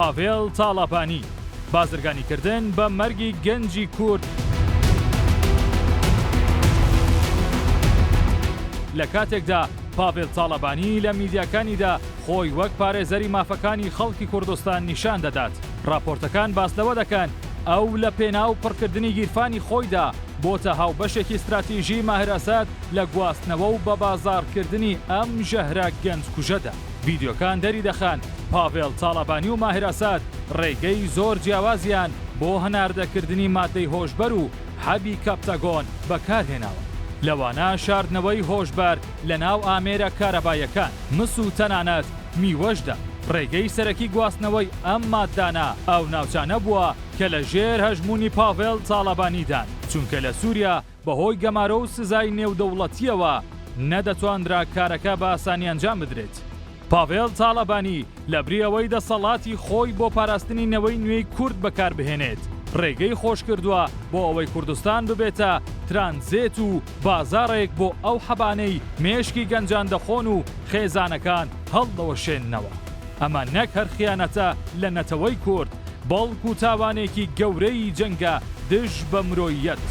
پاڤێڵ تاڵەبانی، بازرگانیکردن بە مەرگی گەنجی کورد لە کاتێکدا پاڤێل تاڵەبانی لە میدیاکانیدا خۆی وەک پارێزەری مافەکانی خەڵکی کوردستان نیشان دەدات، ڕاپۆرتەکان باس لەوە دەکەن ئەو لە پێناو پڕکردنی گیرفانی خۆیدا بۆتە هاوبەشێکی ستراتیژی ماهر ئەسەد لە گواستنەوە و بەبازاڕکردنی ئەم ژەهرە گەنجکوژەدا. ڤیدیۆکان دەریدەخەن پاڤێڵ تاڵەبانی و ماهر ئەسەد ڕێگەی زۆر جیاوازیان بۆ هەناردەکردنی ماددەی هۆشبەر و حەبی کاپتاگۆن بەکارهێناوە، لەوانە شاردنەوەی هۆشبەر لەناو ئامێرە کارەباییەکان، مس و تەنانەت میوەشدا. ڕێگەی سەرەکی گواستنەوەی ئەم ماددانە ئەو ناوچانە بووە کە لە ژێر هەژموونی پاڤێڵ تاڵەبانیدان، چونکە لە سووریا بەهۆی گەمارۆ و سزای نێودەوڵەتییەوە نەدەتواندرا کارەکە بە ئاسانی ئەنجام بدرێت. پاڤێڵ تاڵەبانی لەبری ئەوەی دەسەڵاتی خۆی بۆ پاراستنی نەوەی نوێی کورد بەکاربهێنێت، ڕێگەی خۆشکردووە بۆ ئەوەی کوردستان ببێتە ترانزێت و بازاڕێک بۆ ئەو حەبانەی مێشکی گەنجان دەخۆن و خێزانەکان هەڵدەوەشێننەوە. ئەمە نەک هەر خیانەتە لە نەتەوەی کورد، بەڵکو تاوانێکی گەورەی جەنگە دژ بە مرۆییەت.